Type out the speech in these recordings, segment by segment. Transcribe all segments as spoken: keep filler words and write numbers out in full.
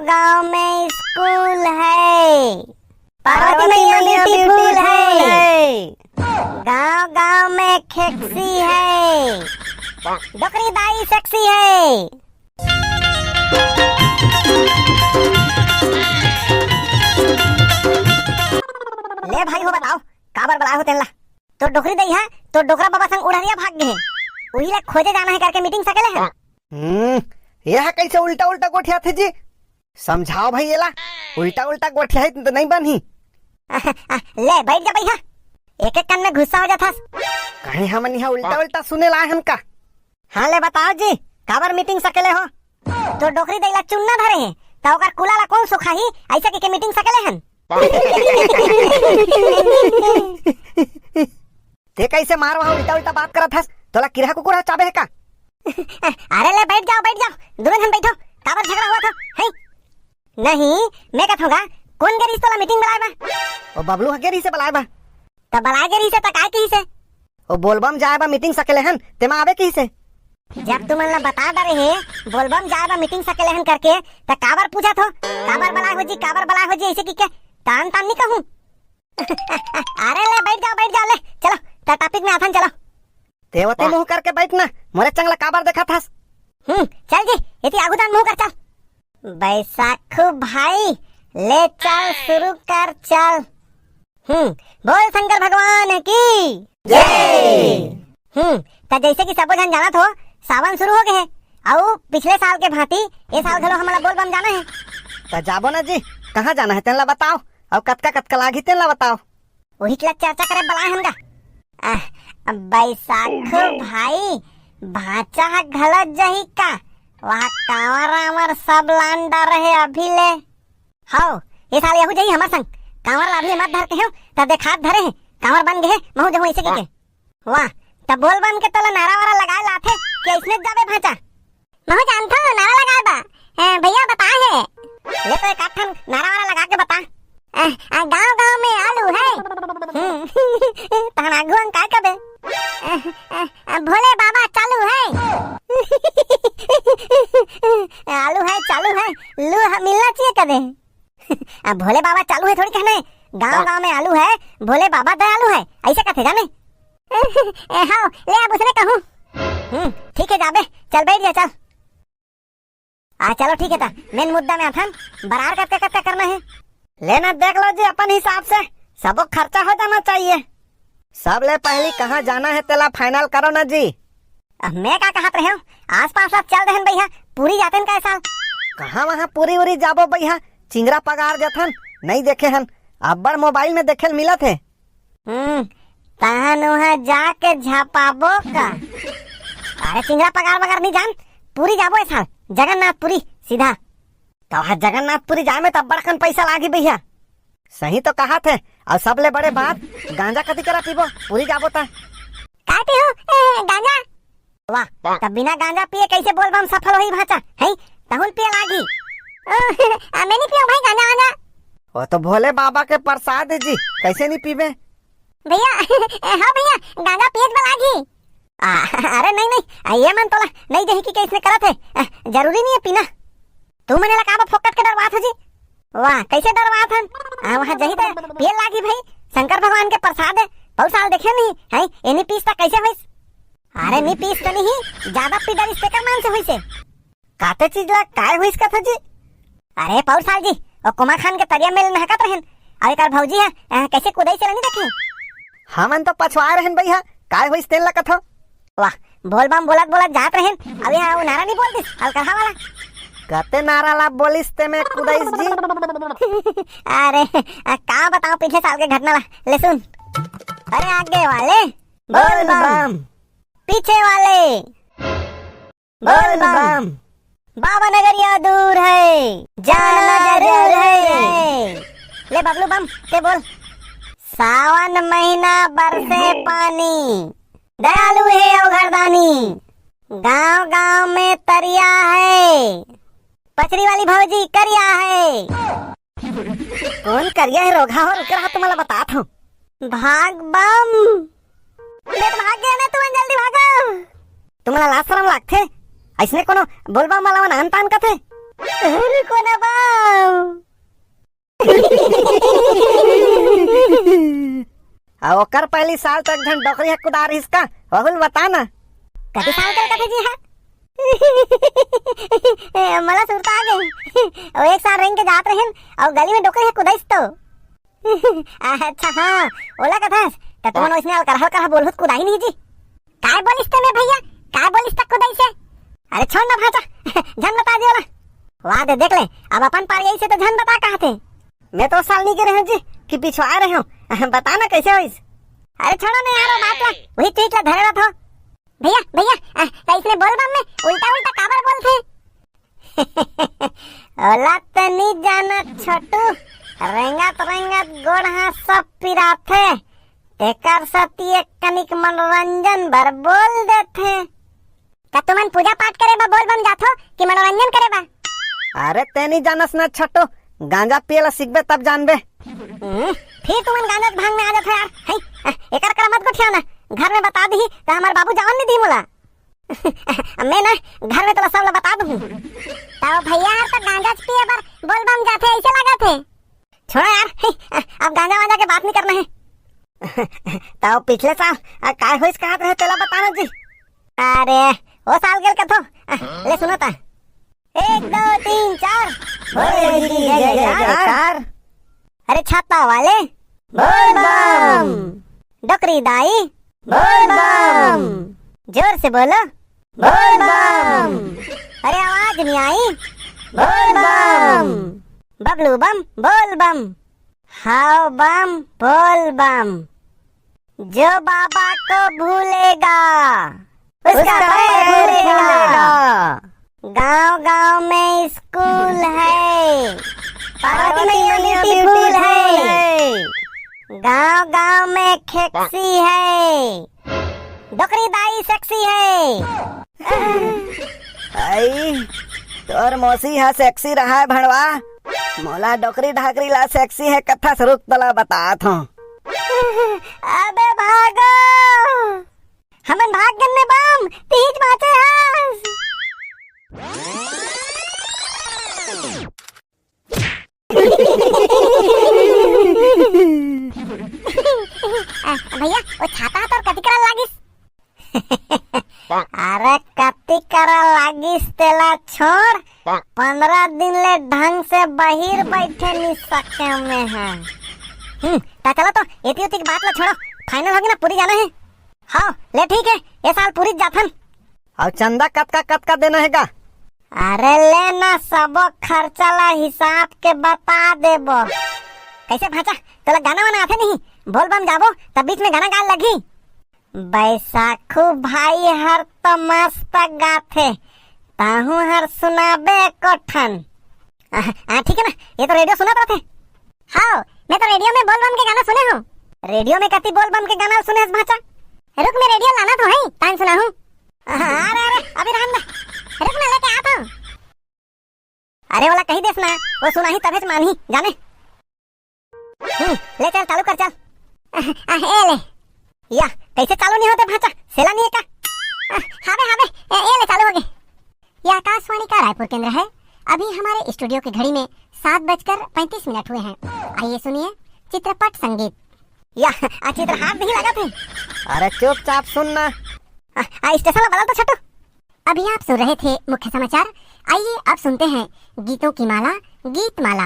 गांव में स्कूल है। पार्वती मैया ब्यूटीफुल है। गांव गांव में खेक्सी है। डोकरी दाई सेक्सी है। ले भाई हो, बताओ, काबर बलाए हो तेन ला? तो डोकरी दई हा तो डोकरा बाबा संग उड़हरिया भाग गे हे। उही ला खोजे जाना हे करके मीटिंग सकेले हन। हम्म, ये हा कैसे उल्टा उल्टा गोठियाथे जी? समझाओ भाई एला, उल्टा उल्टा गोठियाही तो नहीं बनही। ले बैठ जा भैया, एक एक कान में गुस्सा हो जाथस। कहीं हमन यहाँ उल्टा उल्टा सुने ला हन का? हाँ ले बताओ जी, काबर मीटिंग सकेले हो? तो डोकरी दई ला चुन्ना धरे हे, त ओकर कुला ला कौन सुखाही? ऐसे के, के मीटिंग सकेले हन। ते कैसे मार वहाँ उल्टा उल्टा बात करत हस? तोला किरहा कुकुर ह चाबे हे का? अरे ले बैठ जाओ, बैठ जाओ, दुनों झन बैठो, काबर झगड़ा हुआ था? हैं? नहीं, मैं कहत हूँ गा, कौन गे रहिस तोला मीटिंग बलाए बा? ओ बबलू ह गे रहिस हे बलाए बा। त बलाए गे रहिस हे त काय कहिस हे? ओ बोलबम जाए बा मीटिंग सकेले हन, तेमा आवे कहिस हे। जब तुमन ला बता डरे हे बोलबम जाए बा मीटिंग सकेले हन करके, त काबर पूछत हो? काबर बलाए हो जी, काबर बलाए हो जी, ऐसे कि के तान तान नहीं कहूँ। अरे ले बैठ जाओ, बैठ जाओ, ले चलो, त टॉपिक में आथन, चलो। तेवते हाँ। मुंह करके बैठ ना, मोरे चंगला काबर देखत हस? हम्म, चल जी, एती आगू दान मुंह कर चल। बैसाखू भाई, ले चल, शुरू कर चल। हम्म, बोल शंकर भगवान की जय। हम्म, त जैसे कि सबो झन जानत हो, सावन शुरू हो गए हे, अउ पिछले साल के भांति ए साल घलो हमला बोल बम जाना हे। त जाबो ना जी, कहाँ जाना हे तेन ला बताओ, अउ कतका कतका लागही तेन ला बताओ। उही के ला चर्चा करे बलाए हन गा। आह, बैसाखू भाई, भांचा ह घलो जही का? वहाँ कांवर आंवर सब लान डरे हे अभी ले। हव, ए साल यहू जही हमर संग। कांवर ला अभी मत धर के हो, त देखात धरे हे। कांवर बन गे हे, महू जहूँ ऐसे के के। वाह, त बोल बम के तोला नारा वारा लगाए लाथे कि ऐसने जाबे भांचा? महू जानथो नारा लगाए बा। ए, भैया बताए हे। ले तो एक आध ठन नारा वारा लगा के बता। ए, ए, गांव गांव में आलू है। हम्म, तहन आगू अंग काय कबे? ए, ए, ए, भोले बाबा चालू है। आलू है, चालू है, लू ह-, मिलना चाहिए कबे। अब भोले बाबा चालू है थोड़ी कहना है, गांव गांव में आलू है, भोले बाबा दयालु है, ऐसे कहते जाने। ए, हाव, ले अब उसने कहूँ। हम्म, ठीक है जाबे, चल बैठ जा चल। आ चलो ठीक है ता, मेन मुद्दा में आथन, बरार कतका कतका करना है? लेना देख लो जी अपन हिसाब से, सबो खर्चा हो जाना चाहिए। सबले पहली कहाँ जाना है तेला फाइनल करो ना जी। अब मैं का कहत रहे हूँ, आसपास आप चल देहन भैया, पूरी जातेन का साल। कहाँ वहाँ पूरी उरी जाबो भैया, चिंगरा पगार जथन, नहीं देखे हन, अब्बड़ मोबाइल में देखे ल मिलत है। हम्म, तहन वहाँ जाके झपाबो का? अरे चिंगरा पगार वगार नहीं जान, पूरी जाबो ए साल, जगन्नाथपुरी सीधा। त वहाँ जगन्नाथपुरी जाए में त अब्बड़ अकन पैसा लागी भैया। सही तो कहा थे, और सबले बड़े बात, गांजा कति करा पीबो, पूरी जाबो ता। का पीहू? ए, गांजा? वाह, तब बिना गांजा पिए कैसे बोलबम सफल होई भांचा? हैं? तहुल पिए लागी। ओ, आ, मैं नहीं पियो भाई गांजा वांजा। वो तो भोले बाबा के प्रसाद है जी, कैसे नहीं पीबे? भैया, हाँ भैया, गांजा पिए वाला जी। आ, अरे नहीं, नहीं, आ, ये मन तोला नहीं देही कि कैसने करत है। आ, जरूरी नहीं है पीना। तू मने ला काबर फोकट के डरवात हो जी? वाह, कैसे डरवात हन? आ, वहाँ जही त पिए लागी भाई, शंकर भगवान के प्रसाद है। पौर साल देखे नहीं, हैं? एनी पीस त कैसे होइस? अरे नी पीस त नहीं, ज्यादा पी डरिस तेकर मान से होइस है। काते चीज ला काय होइस कथा जी? अरे पौर साल जी, ओ कुमार खान के तरिया में नहकत रहन, और एकर भौजी है, अ, कैसे कुदाई से नहीं देखे? हमन तो पछवाए रहन भैया, काय होइस तेन ला कथा? वाह, बोल बम बोलत बोलत जात रहन, अब यहाँ वो नारा नहीं बोल दिस, अलकरहा वाला। कते नारा ला बोलिस ते में कुदाइस जी? अरे, अ, का बताओ पिछले साल के घटना ला, ले सुन। अरे आगे वाले, बोल बम। पीछे वाले, बोल बम। बाबा नगरिया दूर है, जाना जरूर है। ले बबलू बम, ते बोल। सावन महीना बरसे पानी, दयालु है ओ घरदानी। गांव गांव में तरिया है, पचरी वाली भौजी करिया है। कौन करिया है रोगहा हो, रुक रहा तुम्हारा बतात हूँ। भाग बम। मैं तो भाग गया ना, तुमन जल्दी भागो। तुम्हारा लाज शरम लागथे? ऐसने कोनो बोलबम वाला मन आन तान कथे? रुको ना बम। आ ओकर पहली साल तक झन डोकरी ह कुदा रहिस का? वहू ल बता ना। कति साल के कथे जी हा? ए, मला सुरता आ गई। ओ एक साल रेंग के जात रहेन, अउ गली में डोकरी ह कुदाइस तो। अच्छा हाँ, ओला कथस, त तुमन ओइसने अलकरहा अलकरहा बोलहू त कुदाही नहीं जी। काय बोलिस ते में भैया? काय बोलिस त कुदाइस? अरे छोड़ ना भांचा, झन बता दियो ना। वाह दे देख ले, अब अपन पारी आइसे त झन बता कहथे। मैं तो साल नहीं गे रहे हूँ जी, कि पिछवा रहे हूँ। बता ना कैसे होइस? अरे छोड़ो ना यार, वो बात ला, वही चीज ला धरे रहत हो। भैया, भैया, आ, त इसने बोल बम में उल्टा उल्टा काबर बोलथे? ओला त नी जानत छोटू, रेंगत रेंगत गोड़ हाथ सब पिराथे, तेकर सेती एक कनिक मनोरंजन बर बोल देथे। का तुमन पूजा पाठ करे बा बोल बम जाथो कि मनोरंजन करे बा? अरे ते नी जानस ना छोटू, गांजा पिए ला सीखबे तब जानबे। हम्म, फिर तुमन गांजा भांग में आ जाथो यार। हैं? एकर कर मत गोठिया ना, घर में बता दी त हमार बाबू जावन नहीं दी मोला। मैं ना घर में तोला सब ला बता दूँ। तो भैया हर तो गांजा पिए बर बोल बम जाथे ऐसे लागत है। छोड़ो यार, अब गांजा वांजा के बात नहीं करना है। तो पिछले साल आ, काय होइस कहत रहे तेला बताना जी। अरे वो साल गेल कथो। आ, ले सुनो ता। एक दो तीन चार। भोले जी की जय जयकार। अरे छाता वाले बोल बम। डोकरी दाई बोल बम। जोर से बोलो बोल बम। अरे आवाज नहीं आई। बोल बम। बबलू बम बोल बम। हाव बम बोल बम। जो बाबा को भूलेगा उसका पैर फूलेगा। गांव गांव में स्कूल है। पार्वती मैया ब्यूटीफुल है। गांव गांव में खेक्सी है। डोकरी दाई सेक्सी है। आई, तोर मौसी हा सेक्सी रहा है भड़वा। मोला डोकरी ढाकरी ला सेक्सी है कथा से रुक तला बतात हूँ। अबे भागो। हमन भाग गन ने बम, तीज बाँचे हस। अ, भैया, वो छाता ह तोर कति करा लागिस? अरे, कति करा लागिस तेला छोड़, पंद्रह दिन ले ढंग से बहिर बैठे नी सके में है। हम्म, ता चलो तो, एती ओती की बात ला छोड़ो, फाइनल होगे ना, पुरी जाना है। हाँ, ले ठीक है, ये साल पुरी जाथन। अउ चंदा कतका कतका देना हे गा? अरे ले ना, सबो खर्चा ला हिसाब के बता देबो। कैसे भांचा, तोला गाना वाना आथे नहीं? बोल बम जाबो, तब बीच में गाना गाए लगही। बैसाखू भाई हर तो मस्त गाथे, ताहू हर सुनाबे एको ठन। आ, आ, ठीक है ना, ये तो रेडियो सुनत रहथे। हाँ, मैं तो रेडियो में बोल बम के गाना सुने हूँ। रेडियो में कति बोल बम के गाना सुने हस भांचा? रुक, मैं रेडियो लाना तो है, तान सुना हूँ। अरे, अरे, अभी रहन दे। रुक ना, लेके आता हूँ। अरे, वाला कही देस ना, वो सुनाही तभेच मानही, जाने। हम्म, ले चल, चालू कर, चल। आ, आ, ए ले। या, कैसे चालू नहीं होते भांचा? सेला नहीं है का? आ, हावे, हावे, ए, ए ले, चालू हो गए। यह आकाशवाणी का रायपुर केंद्र है। अभी हमारे स्टूडियो की घड़ी में सात बजकर पैंतीस मिनट हुए हैं। आइए सुनिए चित्रपट संगीत। या, आ चित्रहार नहीं लगा थे। अरे चुपचाप सुन ना। आ, आ, स्टेशन वाला बदल तो छटू। अभी आप सुन रहे थे मुख्य समाचार। आइए अब सुनते हैं गीतों की माला, गीत माला।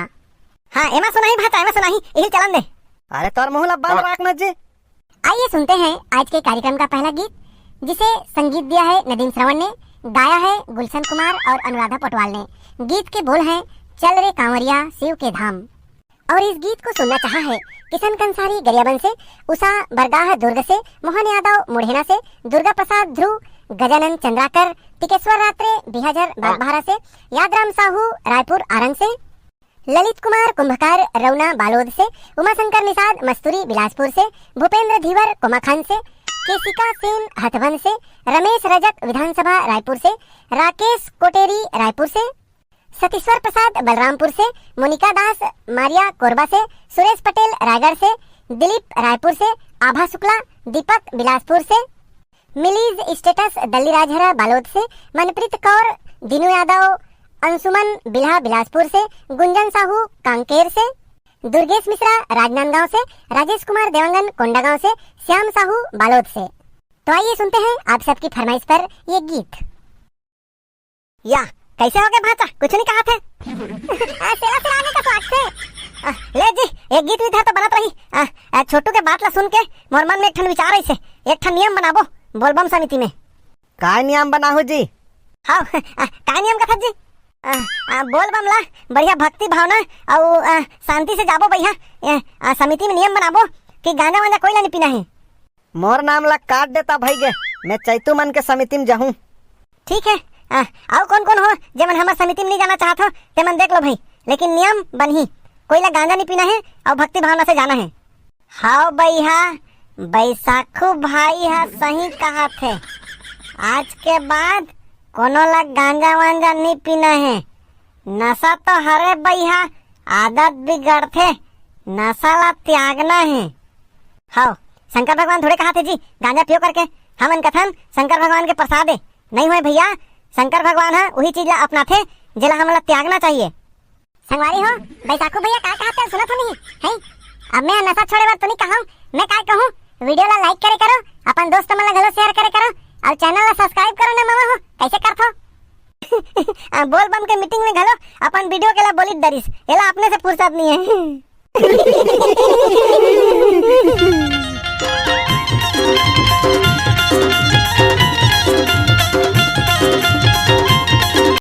हाँ, एमा सुनाही भांचा, एमा सुनाही, यही चलन दे। अरे तोर मुंह ला बंद रख ना जी। आइए सुनते हैं आज के कार्यक्रम का पहला गीत, जिसे संगीत दिया है नदीम श्रवण ने, गाया है गुलशन कुमार और अनुराधा पटवाल ने। गीत के बोल हैं, "चल रे कांवरिया शिव के धाम।" और इस गीत को सुनना चाहा है किशन कंसारी गरियाबंद से, उषा बरगाह दुर्ग से, मोहन यादव मुढ़ेना से, दुर्गा प्रसाद ध्रुव, गजानन चंद्राकर, टिकेश्वर रात्रे बिहाजर बागबाहरा से, यादराम साहू रायपुर आरंग से, ललित कुमार कुंभकार रौना बालोद से, उमाशंकर निषाद मस्तूरी बिलासपुर से, भूपेंद्र धीवर कोमाखान से, केसिका सेन हथबंद से, रमेश रजक विधानसभा रायपुर से, राकेश कोटेरी रायपुर से, सतीश्वर प्रसाद बलरामपुर से, मोनिका दास मारिया कोरबा से, सुरेश पटेल रायगढ़ से, दिलीप रायपुर से, आभा शुक्ला, दीपक बिलासपुर से, मिलीज स्टेटस दल्लीराजहरा बालोद से, मनप्रीत कौर, दीनू यादव अंशुमन बिल्हा बिलासपुर से, गुंजन साहू कांकेर से, दुर्गेश मिश्रा राजनांदगांव से, राजेश कुमार देवांगन कोंडागांव से, श्याम साहू बालोद से। तो आइए सुनते हैं आप सबकी फरमाइश पर ये गीत। या, कैसे हो गए भांचा? कुछ नहीं कहा थे। आ, सेला सेला आने का स्वाद थे। आ, ले जी, एक गीत विधा तो बनत रही। आ, आ, छोटू के बात ला सुन के मोर मन में एक ठन विचार ऐसे, एक ठन नियम बनाबो बोलबम समिति में। काय नियम बनाहू जी? हाँ, आ, काय नियम कथस जी? आ, आ, बोलबम ला बढ़िया भक्ति भावना अउ, आ, शांति से जाबो भैया। ए, आ, समिति में नियम बनाबो कि गांजा वांजा कोई ला नहीं पीना है। मोर नाम ला काट देता भई गे, मैं चैतू मन के समिति में जाहूं। ठीक है, आ, अउ कौन कौन हो जेमन हमर समिति में नहीं जाना चाहत हो, तेमन देख लो भाई, लेकिन नियम बनही, कोई ला गांजा नहीं पीना है अउ भक्ति भावना से जाना है। हाव बइहा, बैसाखू भाई हा सही कहा थे, आज के बाद कोनो ला गांजा वांजा नहीं पीना है। नशा तो हरे बइहा, आदत बिगड़थे, नशा ला त्यागना है। हव, शंकर भगवान थोड़े कहा थे जी, गांजा पियो करके। हमन कथन शंकर भगवान के प्रसाद है। नहीं होय भैया, शंकर भगवान हा उही चीज ला अपनाथे, जेला हमन ला त्यागना चाहिए। संगवारी हो, बैसाखू भैया का कहत हे सुनत हो नहीं, हैं? अब मैं नशा छोड़े बर तो नहीं कहूँ, मैं काय कहूँ, वीडियो ला लाइक करे करो, अपन दोस्त मन ला घलो शेयर करे करो, अउ चैनल ला सब्सक्राइब करो ना मामा हो, कैसे करथो? आ, बोल बम के मीटिंग में घलो अपन वीडियो के ला बोलित डरिस, एला अपने से फुर्सत नहीं है।